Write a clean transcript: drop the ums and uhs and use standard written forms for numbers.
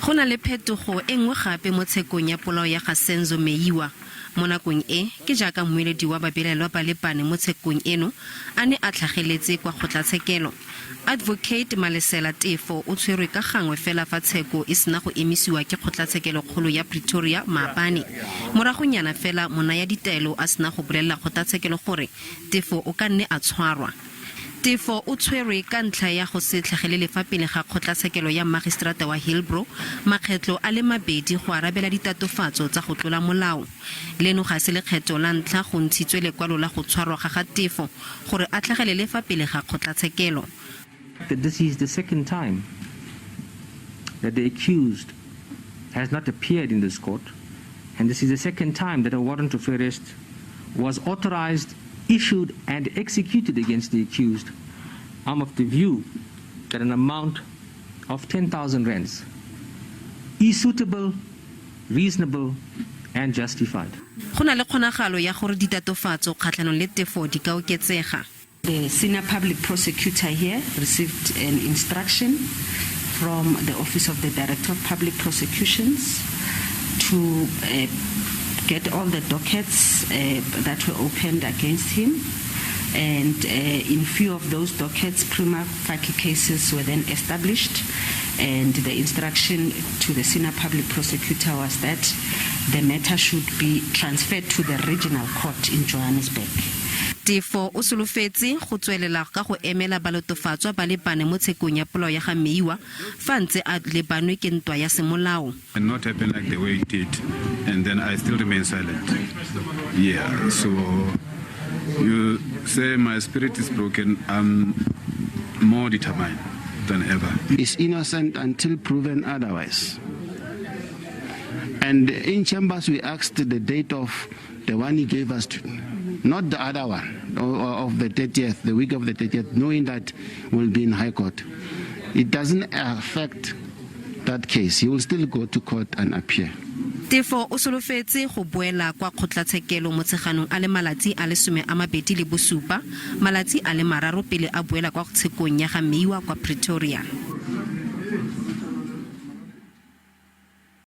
Go na le phetogo e nngwe gape mo tshekong ya polao ya ga Senzo Meyiwa. Mo nakong e, ke jaaka mmueledi wa babelaelwa ba le bane mo tshekong eno a ne a tlhageletse kwa kgotlatshekelo. Advocate Malesela Teffo o tshwerwe ka gangwe fela fa tsheko e sena go emisiwa ke kgotlatshekelokgolo ya Pretoria maabane. Moragonyana fela monayaditaelo a sena go bolelela kgotlatshekelo gore Teffo o ka nne a tshwarwa. Teffo o tshwerwe ka ntlha ya go se tlhagelele fa pele ga kgotlatshekelo ya Magistrata wa Hillbrow makgetlo a le mabedi go arabela ditatofatso tsa go tlola molao. Leno ga se lekgetho la ntlha go ntshitswe lekwalo la go tshwarwa ga ga Teffo gore a tlhagelele fa pele ga kgotlatshekelo. That this is the second time that the accused has not appeared in this court, and this is the second time that a warrant of arrest was authorized, issued, and executed against the accused. I'm of the view that an amount of 10,000 rands is suitable, reasonable, and justified. Go na le kgonagalo ya gore ditatofatso kgatlhanong le Teffo di ka oketsega. The senior public prosecutor here received an instruction from the Office of the Director of Public Prosecutions to get all the dockets that were opened against him. And in few of those dockets, prima facie cases were then established. And the instruction to the senior public prosecutor was that the matter should be transferred to the regional court in Johannesburg. Teffo o solofetse go tswelela ka go emela balatofatswa ba le bane mo tshekong ya polao ya ga Meyiwa fa ntse a lebanwe ke ntwa ya semolao. And not happen like the way it did, and then I still remain silent. Yeah, so you say my spirit is broken, I'm more determined than ever. Is innocent until proven otherwise. And in chambers, we asked the date of the one he gave us, to, not the other one, of the 30th, the week of the 30th, knowing that we'll be in High Court. It doesn't affect that case. He will still go to court and appear. Teffo o solofetse go boela kwa kgotlatshekelo Motsheganong a le malatsi a le 27, malatsi a le 3 pele a boela kwa tshekong ya ga Meyiwa kwa Pretoria.